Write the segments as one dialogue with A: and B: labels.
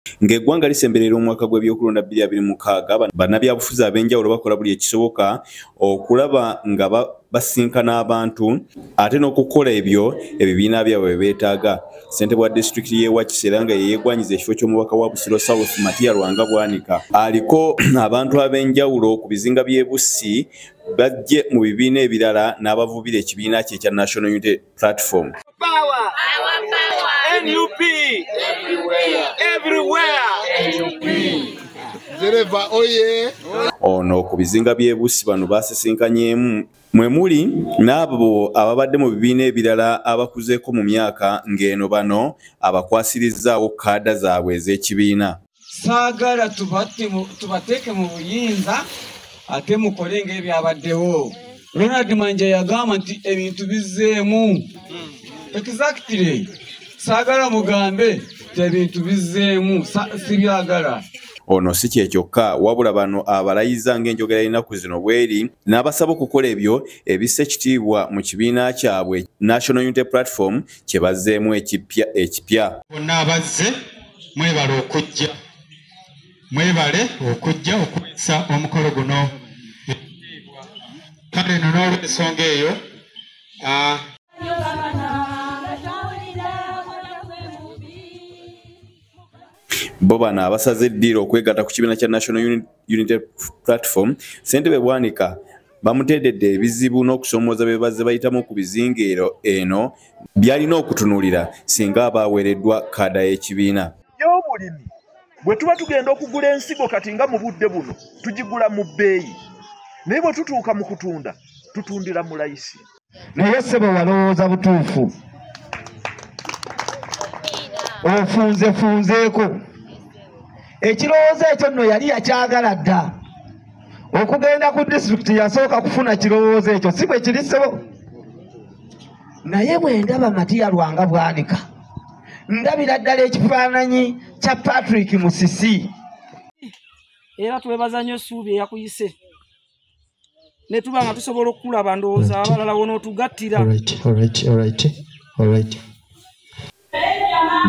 A: Ng'eggwanga lisemberera omwaka gw'ebyokulonda 2026, bannabyabufuzi ab'enjawulo bakola buli ekisoboka okulaba nga basinkana abantu ate n'okukola ebyo ebibiina byabwe bye beetaaga. Ssentebe wa disitulikiti y'e Wakiso era nga ye yeegwanyiza ekifo ky'omubaka wa Busiro South, Matia Lwanga Bwanika, aliko abantu ab'enjawulo ku bizinga by'e Bussi bajje mu bibiina ebirala n'abavubira ekibiina kye ekya National Unity Platform.
B: Power! NUP! Everywhere!
C: Dereva oye!
A: Ono ku bizinga by'e Bussi bano basisinkanyemu mwe muli n'abo ababadde mu bibiina ebirala abakuzeeko mu myaka ng'eno bano abakwasirizzaawo kaada zaabwe ez'ekibiina.
D: Saagala tubateeke mu buyinza ate mukole ng'ebyabaddewo. Ronald Manja yagamba nti ebintu bizzeemu. Exactly. Saagala mugambe nti ebintu bizzeemu, sibyagala.
A: Ono si kye kyokka, wabula bano abalayiza ng'enjogera y'ennaku zino bw'eri n'abasaba okukola ebyo ebissa ekitiibwa mu kibiina kyabwe National Unity Platform kye bazzeemu ekipya.
E: Bonna abazze mwebale okujja, mwebale okujja okuwesa omukolo guno ekitiibwa. Kale nno n'olw'ensonga eyo
A: bo bano abasaze eddiiro okwegatta ku kibiina kya National Unity Platform, Ssentebe Bwanika bamuteededde ebizibu n'okusoomooza bye bazze bayitamu ku bizinga eno by'alina okutunuulira singa aba aweereddwa kaada y'ekibiina.
F: Y'obulimi bwe tuba tugenda okugula ensigo kati nga mu budde buno tugigula mu bbeeyi, naye bwe tutuuka mu kutunda tutundira mu layisi.
G: Naye ssebo walowooza butuufu, ofunzefunzeeko. Ekirowoozo ekyo nno yali yakyagala dda. Okugenda ku disitulikiti yasooka kufuna kirowoozo ekyo, si bwe kiri ssebo? Naye bwe ndaba Matia Lwanga Bwanika ndabira ddala ekifaananyi kya Patrick Musisi.
H: Era twebaza nnyo Ssuubi eyakuyise ne tuba nga tusobola okukulaba, ndowooza abalala wonootugattira.
I: All right.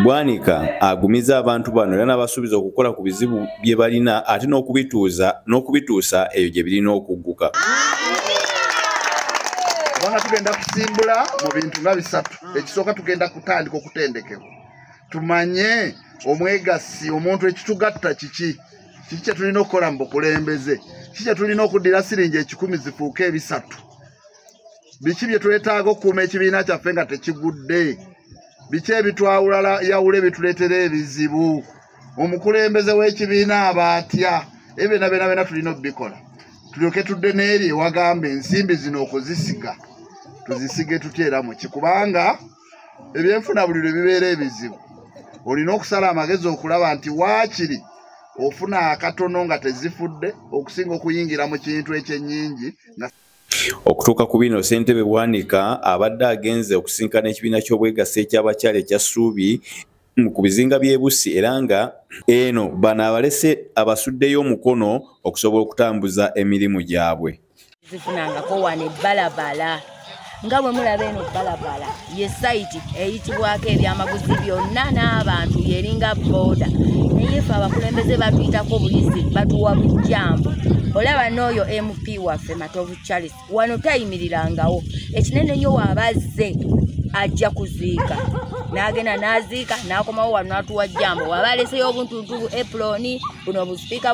A: Bwanika agumiza abantu bano era n'abasuubiza okukola ku bizibu bye balina ate n'okubituusa eyo gye birina okugguka.
C: Kubanga tugenda kusimbula mu bintu nga bisatu. Ekisooka tugenda kutandika okutendekebwa, tumanye omwegassi omuntu ekitugatta kiki, kiki kye tulina okukola mu bukulembeze, kiki kye tulina okuddira siringi 10 zifuuke 300, biki bye twetaaga okukuuma ekibiina kyaffe nga tekigudde, biki ebitwawula yawula ebituleetera ebizibu, omukulembeze w'ekibiina aba atya. Ebyo byonna byonna byonna tulina okubikola, tulyoke tudde n'eri ewagamba ensimbi zino okuzisiga tuzisige tutya era muki, kubanga ebyenfuna buli lwe bibeera ebizibu olina okusala amagezi okulaba nti waakiri ofuna akatono nga tezifudde okusinga okuyingira mu kintu ekyennyingi.
A: Okutuuka ku bino, Ssentebe Bwanika abadde agenze okusinkana ekibiina ky'obwegassi eky'abakyala ekya Ssuubi ku bizinga by'e Bussi, era nga eno bano abalese abasuddeyo omukono okusobola okutambuza emirimu gyabwe.
J: Zifunangako wano ebbalabala nga bwe mulaba eno bbalabala ye sayiti eyitibwako ebyamaguzi byonna n'abantu, yeringa booda. Naye ffe abakulembeze batuyitako buyizi, batuwa bujjambo. Olaba n'oyo MP waffe Matovu Charles wano tayimirirangawo, ekinene nnyo waabazze ajja kuziika n'agenda n'aziika n'akomawo wano n'atuwa jjambo, waba aleseyo obuntuntu bu epuloni buno obusipiika.